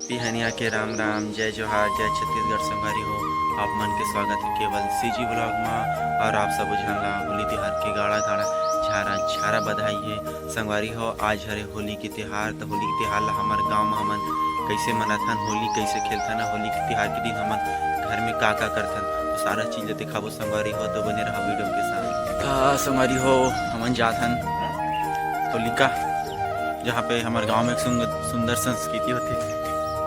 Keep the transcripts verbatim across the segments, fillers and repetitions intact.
बिहनिया के राम राम, जय जोहार, जय छत्तीसगढ़ संगवारी हो। आप मन के स्वागत है केवल सीजी ब्लॉग मा। और आप सब झन ला होली तिहार के गाड़ा गाड़ा झारा झारा बधाई है संगवारी हो। आज हरे होली के तिहार, तो होली के तिहार ला हमर गांव मा हमन कैसे मनाथन, होली कैसे खेलथन, होली के तिहार के दिन हमन घर में का का करथन, तो सारा चीज ला दिखाबो संगवारी हो। तो बने रहा वीडियो के साथ। तो संगवारी हो, हमन जाथन होलिका, जहाँ पे हमर गांव में एक सुंग-, सुंदर संस्कृति होथे।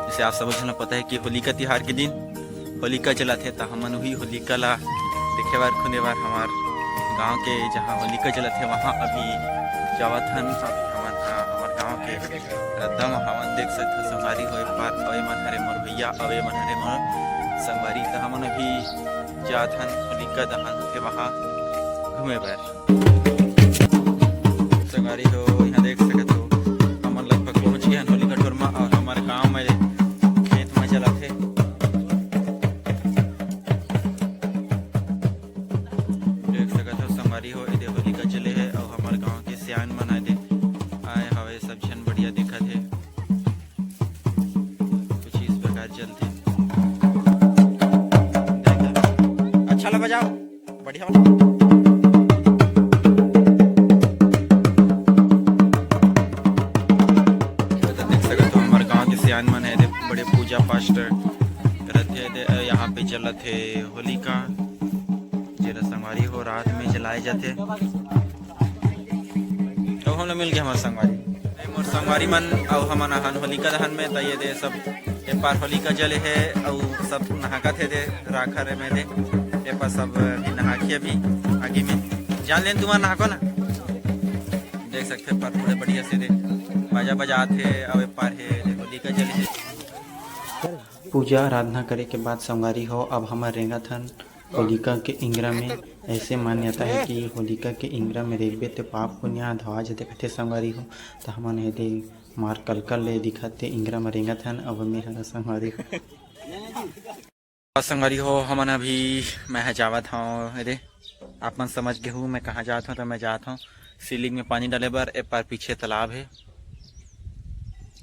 जैसे आप सब झन ला पता है कि होलिका तिहार के दिन होलिका जलाथे, त हमन वही होलिका ला देखे बर, खुने बर हमर गांव के जहाँ होलिका जलाथे, वहाँ अभी जावत हन। अभी हमन हा हमर गांव के रद्दा म हमन देख सकथन संगवारी हो, ए पार, अउ ए मन हरे मोर भैया, अउ ए मन हरे मोर संगवारी। त हमन अभी जात हन होलिका दहन होथे वहाँ घूमे बर। संगवारी हो, यहाँ देख सकत हो, हमन लगभग पहुँच गए हन होलिका टोर मा, और हमर गांव में खेत में जलाथे। देख सकत हो संगवारी हो, एदे होलिका जले है, और हमर गांव के सियान मन आए दे आए हवे, सब झन बढ़िया देखत है। कुछ इस प्रकार चलते। अच्छा ला बजाओ, बढ़िया वाला। तो देख सकत हो, हमर गांव के सियान मन है, दे बड़े पूजा पाठ करत है, दे यहाँ पे जलत है होलिका, जेला संगवारी हो रात में जलाए जाथे। तो हम लोग मिल गए हमारे संगवारी, ए, मोर संगवारी मन, अउ हमन अहन होलिका दहन में, त ये दे सब ए पार होलिका जले है, अउ सब नहाकत है दे राखर में दे, ए पार सब भी नहाके अभी आगे में जान लेन तुम्हार नहाको ना। देख सकते हैं, पर पूरे बढ़िया से दे बाजा बजात है, अउ ए पार है दे होलिका जले है। पूजा आराधना करे के बाद संगवारी हो, अब हमर रेंगत हन होलिका के इंगरा में। ऐसे मान्यता है कि होलिका के इंगरा में रेंगबे ते पाप पुण्य ह धोआ जथे कथे संगवारी हो। त हमन एदे मार कलकल ले दिखत ते इंगरा में रेंगत हन। अब मैं हर संगवारी हो। और संगवारी हो, हमन अभी, मैं ह जावत हूँ, अरे, आप मन समझ गए हो मैं कहाँ जात हूँ। तो मैं जात हूँ सीलिंग में पानी डाले बर। ए पार पीछे तालाब है,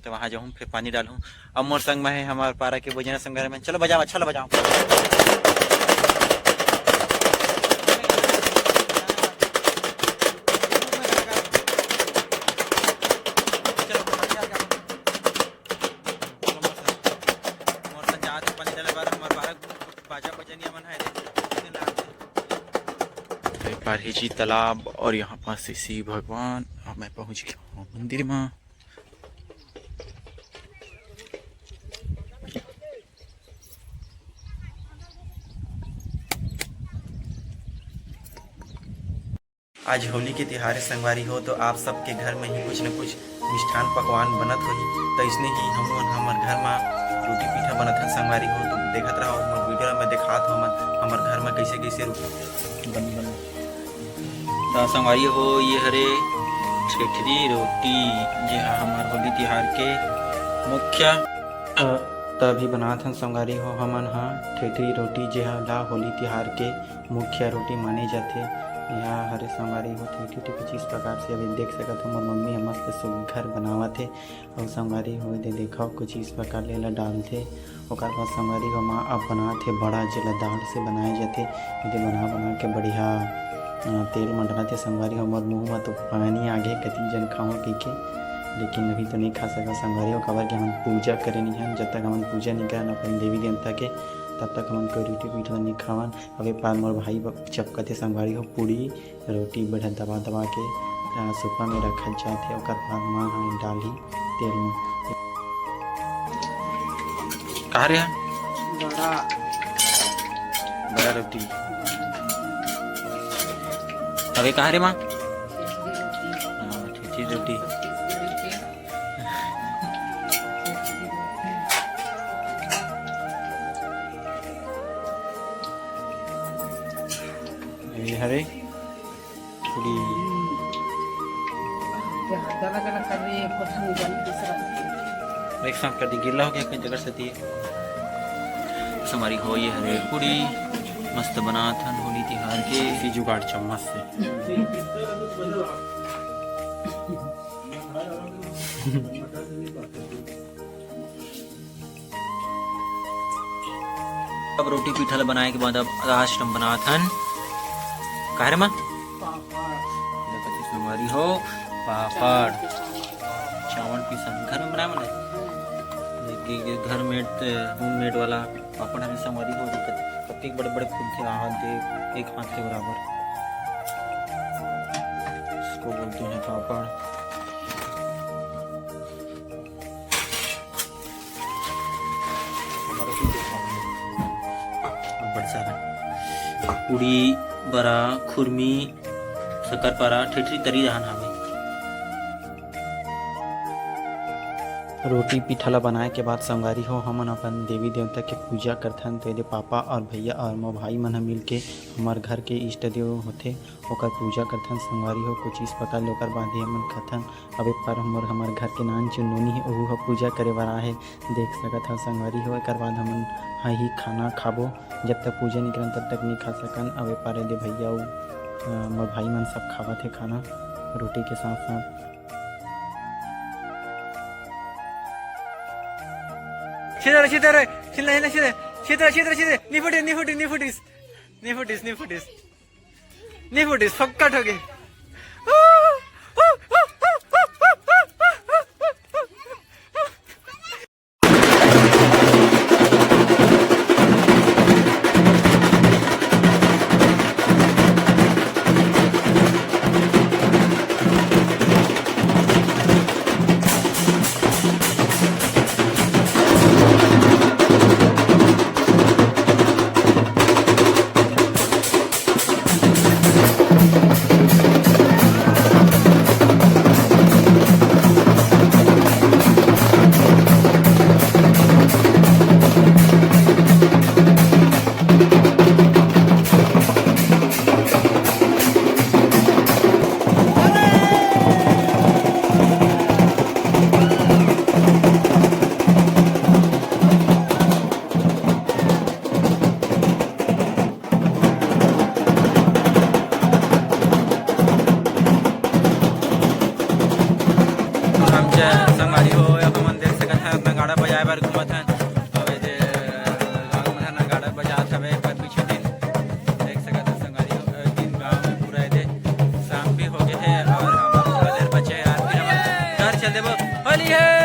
तो वहाँ जाऊँ, फिर पानी डालूँ। अब मोर संग में है हमार पारा के बजना संग में। चलो बजाओ, अच्छा ला बजाओ। चलो, मोर संग, मोर संग जात है पानी डाले बर, हमार पारा बाजा बजनिया मन है। ए पार हे जी तालाब और यहाँ पास से शिव भगवान। अब मैं पहुँच गया हूँ मंदिर में। आज होली के तिहार है संगवारी हो, तो आप सबके घर में ही कुछ न कुछ मिष्ठान पकवान बनत होही। तो इसने ही हम मन हमर घर में रोटी पीठा बनत हन संगवारी हो। तो देखत रहो हमर वीडियो में, दिखात हो हमन हमर घर में कैसे कैसे रोटी बन बन। तो संगवारी हो, ये हरे ठेठरी रोटी, जे हा हमर होली तिहार के मुख्य। अ, त अभी बनात हन संगवारी हो हमन हा ठेठरी रोटी, जे हा ला होली तिहार के मुख्य रोटी माने जाथे। यहाँ हरे संगवारी हो, ठेठरी कुछ इस प्रकार से अभी देख सकत हो, मोर मम्मी ह मस्त सुग्घर बनावत हे। अउ संगवारी हो, एदे देखव, कुछ इस प्रकार ले एला डालथे। ओकर बाद संगवारी हो, माँ अब बनात हे बड़ा, जेला दाल से बनाए जाथे। एदे बना बना के बढ़िया, अ, तेल म डालत हे। संगवारी हो, मोर मुँह म तो पानी आ गे, कतिक जन खावा कहिके, लेकिन अभी तो नइ खा सकव संगवारी हो, काबर कि हमन पूजा करे नइ हन। जब तक हमन पूजा नइ करन अपन देवी देवता के, तब तक हमन कोई रोटी पीठा नइ खावन। अब ए पार मोर भाई ब-, चपकत हे संगवारी हो, पूड़ी रोटी बढ़िया दबा दबा के, अ, सुपा में रखत जात हे, ओकर बाद माँ ह डालही तेल में। कहाँ रे? बड़ा। बड़ा रोटी। अबे कहाँ रे माँ? हाँ, ठेठरी रोटी। ये हरे पूड़ी। एक साथ कर दी, गिल्ला हो गया कई जगह से दिए। संगवारी हो, ये हरे पूड़ी मस्त बनात हन होली तिहार के। इसी जुगाड़ चम्मच से। अब रोटी पीठा ला बनाए के बाद अब लास्ट हम बनात हन। काहे रे माँ? पापड़। देखत ही संगवारी हो, पापड़। चावल पिसान के पापड़। चावल पिसान घर में बनाए मन। हम्म। देखिए, घर मेड, होम मेड वाला पापड़ हमें संगवारी हो। देखत ही कतेक बड़े-बड़े फूलथे, हाथ दे, एक हाथ के बराबर। इसको बोलते हैं पापड़। अब्बड़ सारा पूड़ी, बरा, खुरमी, शक्कर पारा, ठेठरी तरी रहन हावे। रोटी पीठा ला बनाए के बाद संगवारी हो, हमन अपन देवी देवता के पूजा करथन। तो एदे पापा और भैया और मोर भाई मन ह मिलके हमर घर के इष्ट देव होथे, ओकर पूजा करथन संगवारी हो। कुछ इस प्रकार ले ओकर बाद ही हमन खाथन। अब एक बार हमर, हमर घर के नान चुन नोनी हे, ओहू ह पूजा करे बर आए हे। देख सकत हव संगवारी हो, एकर बाद हमन ह ही खाना खाबो। जब तक पूजा नइ करन, तब तक नइ खा सकन। अब ए पार एदे भैया अउ, अ, मोर भाई मन सब खावत हे खाना रोटी के साथ साथ। सीधा रे, सीधा रे, सीधा, सीधा, सीधा, सीधा, सीधा, सीधा, नहीं फुटिस, नहीं फुटिस, नहीं फुटिस, नहीं फुटिस, नहीं फुटिस। नहीं फुटिस, फक्कट हो गई। हम च-, संगवारी हो, अब हमन देख सकत हन, नगाड़ा बजाए बर घूमत हन। अब ए जे गाँव में नगाड़ा बजात हवे, एक बार पीछे दिन देख सकत हन संगवारी हो, अ, दिन गाँव में पूरा ए दे शाम भी हो गए हे और हम थोड़ा देर बचे हे, आरती हमन घर चल देबो। होली हे।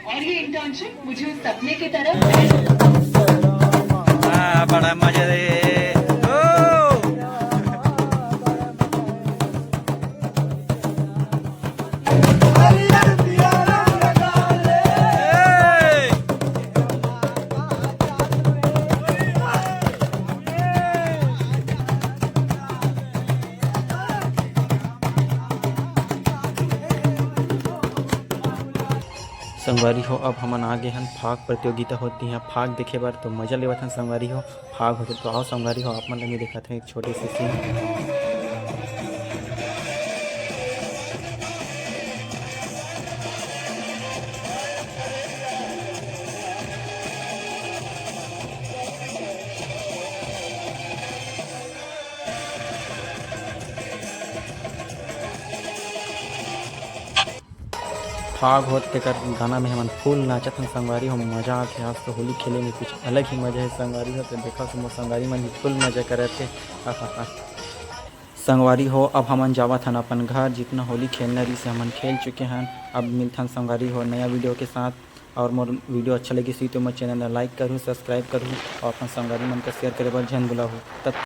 और ये इंटर्नशिप मुझे उस सपने की तरफ हाँ, बड़ा मजा दे। ओ! संगवारी हो, अब हमन आ गे हन फाग प्रतियोगिता होत, तिहां फाग देखे बर। तो मजा लेवत हन संगवारी हो, फाग होथे। तो आओ संगवारी हो, आप मन ल मैं दिखात हन एक छोटे से सीन। फाग होत तेकर गाना में हमन फुल नाचत हन संगवारी हो, मजा आथे। आज तो होली खेले में कुछ अलग ही मजा हे संगवारी हो। तो देखा समूह संगवारी मन भी फुल मजा करत हे। आहा हा। संगवारी हो, अब हमन जावत हन अपन घर। जितना होली खेलना रहिस हे हमन खेल चुके हन। अब मिलथन संगवारी हो नया वीडियो के साथ। और मोर वीडियो अच्छा लगिस ही तो मोर चैनल ला लाइक करहू, सब्सक्राइब करहू और अपन संगवारी मन का शेयर करे बर झन भुलाहू। तब